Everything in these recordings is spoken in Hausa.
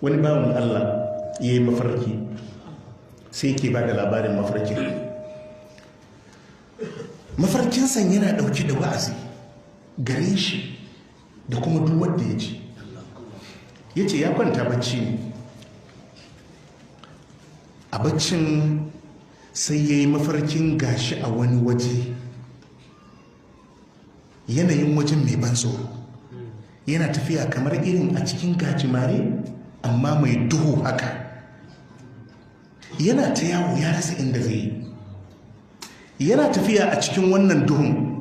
Wani bawan Allah ya yi mafarki, sai ke ba da labarin mafarkin. Mafarkinsa yana ɗauke da wa'azi gare shi da kuma duk wanda ya ji. Ya ce ya kwanta bacci ne, a baccin sai ya yi mafarkin gashi a wani waje, yanayin wajen mai ban tsoro, yana tafiya kamar irin a cikin gajimare amma mai duhu haka, yana ta yawo ya rasa inda zai yi. Yana tafiya a cikin wannan duhun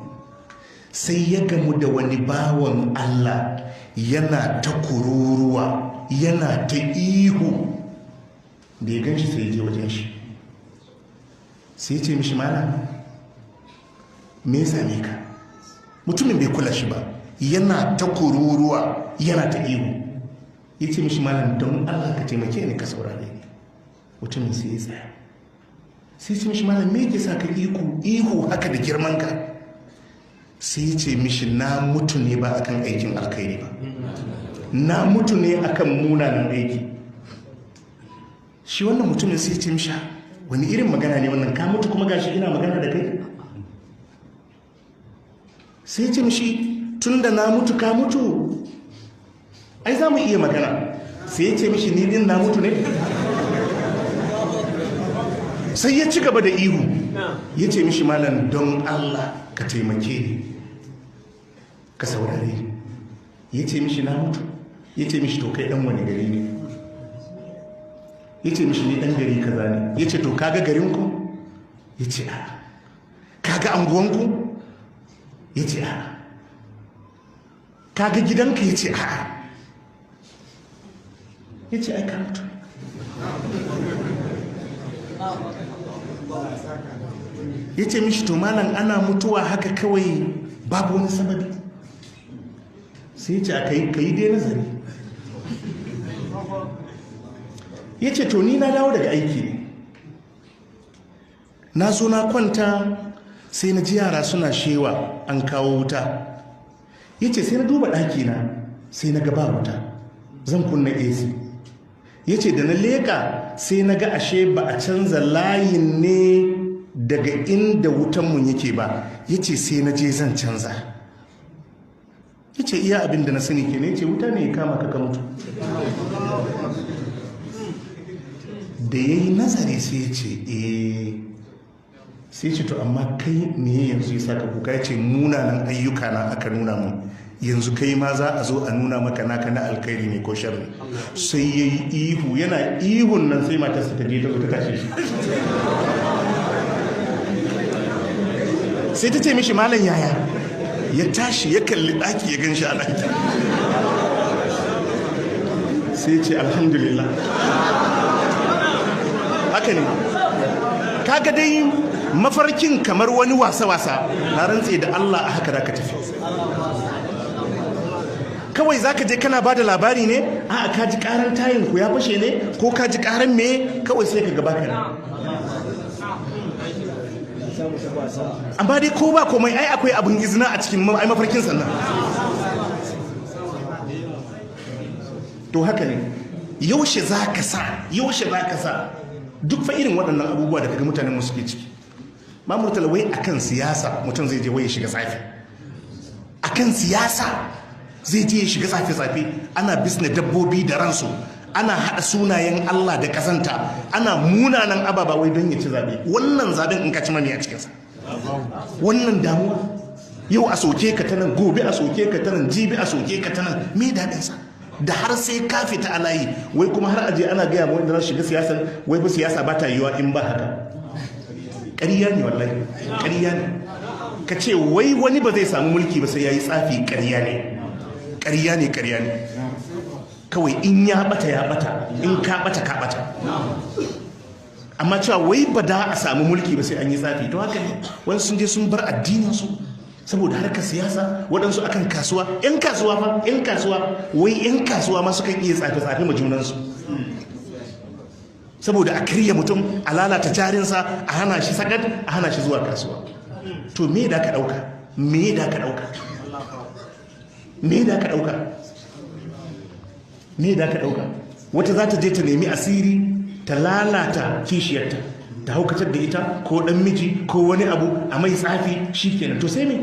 sai ya gamu da wani bawan Allah, yana ta kururuwa, yana ta ihu. Da ya gan shi sai ya je wajen shi, sai ya ce mishi, "Malam, me ya same ka?" Mutumin bai kula shi ba, yana ta kururuwa, yana ta ihu. Ya ce mishi, "Malam, don Allah ka taimake ni ka saurare ni." Mutumin sai ya tsaya, sai ce mishi, "Malam, me yake sa ka ihu ihu haka da girman ka?" Sai ya ce mishi, "Na mutu ne ba akan aikin alkhairi ba, na mutu ne akan munanan aiki." Shi wannan mutumin sai ya ce mishi, "Wani irin magana ne wannan? Ka mutu kuma gashi ina magana da kai?" Sai ya ce mishi, "Tun da na mutu ka mutu, ai za mu iya magana." Sai ya ce mishi, "Ni din na mutu ne?" Sai ya ci gaba da ihu. Ya ce mishi, "Malam, don Allah ka taimake ni ka saurare ni." Ya ce mishi, "Na mutu?" Ya ce mishi, "To kai dan wani gari ne?" Ya ce mishi, "Ni dan gari kaza ne." Ya ce, "To kaga garinku?" Ya ce, "A." "Kaga anguwanku?" Ya ce, "A." "Kaga gidanka?" Ya ce, "A." Ya ce, "Ai ka mutu." Ya ce mishi, "To malam, ana mutuwa haka kawai babu wani sababi?" Sai ya ce, "A kai dai nazari." Ya ce, "To ni na dawo daga aiki ne, na zo na kwanta, sai na ji yara suna shewa an kawo wuta." Ya ce, "Sai na duba ɗakina, sai na ga ba wuta, zan kunna AC." Ya ce, "Da na leka sai na ga ashe ba a canza layin ne daga inda wutanmu yake ba." Ya ce, "Sai na je zan canza." Ya ce, "Iya abin da na sani ke ne." Ya ce, "Wuta ne ya kama ka mutu." Da ya yi nazari sai ya ce, "Eh." Sai ce, "To amma kai me yanzu ya saka kuka?" Ya ce, "Munanan ayyuka na aka nuna mun, yanzu kai ma za a zo a nuna maka naka na alkhairi ne ko sharri." Sai ya yi ihu, yana ihun nan sai matarsa ta je ta zo ta tashe shi. Sai ta ce mishi, "Malam, yaya?" Ya tashi ya kalli ɗaki, ya gan shi a ɗaki, sai ce, "Alhamdulillah." Haka ne, kaga dai mafarkin kamar wani wasa-wasa. Na rantse da Allah a haka da ka tafi. Kawai za ka je kana ba da labari ne, a ka ji karan tayin ku ya fashe ne, ko ka ji karan me, kawai sai ka gaba ka. Amma dai ko ba komai, ai akwai abin izina a cikin ai mafarkin sannan. To haka ne, yaushe za ka sa, yaushe za ka sa duk fa irin waɗannan abubuwa da kaga mutanen mu suke ciki. Ma murtala, wai akan siyasa mutum zai je wai ya shiga tsafi. Akan siyasa zai je ya shiga tsafe-tsafe, ana bisne dabbobi da ransu, ana haɗa sunayen Allah da kazanta, ana munanan ababa wai don ya ci zaɓe. Wannan zaɓen in ka ci mami a cikinsa, wannan damuwa, yau a soke ka ta nan, gobe a soke ka ta nan, jibi a soke ka ta nan, me daɗinsa? Da har sai ka fita a layi, wai kuma har aje ana gaya ma wanda za su shiga siyasan, wai ba siyasa ba ta yiwa in ba haka. Ƙarya ne, wallahi ƙarya ne. Ka ce wai wani ba zai samu mulki ba sai ya yi tsafi, ƙarya ne, ƙarya ne, ƙarya ne. Kawai in ya bata ya bata, in ka bata ka bata. Amma cewa wai ba da a samu mulki ba sai an yi tsafi, to haka ne. Wani sun je sun bar addininsu saboda harkar siyasa, waɗansu akan kasuwa, 'yan kasuwa fa, 'yan kasuwa, wai 'yan kasuwa ma sukan iya tsafe-tsafe ma junansu saboda a karya mutum, a lalata jarinsa, a hana shi sakat, a hana shi zuwa kasuwa. To me da ka ɗauka? Me da ka ɗauka? Me da ka ɗauka? Me da ka ɗauka? Wata za ta je ta nemi asiri ta lalata kishiyarta, ta haukatar da ita ko dan miji ko wani abu a mai tsafi, shikenan. To sai me?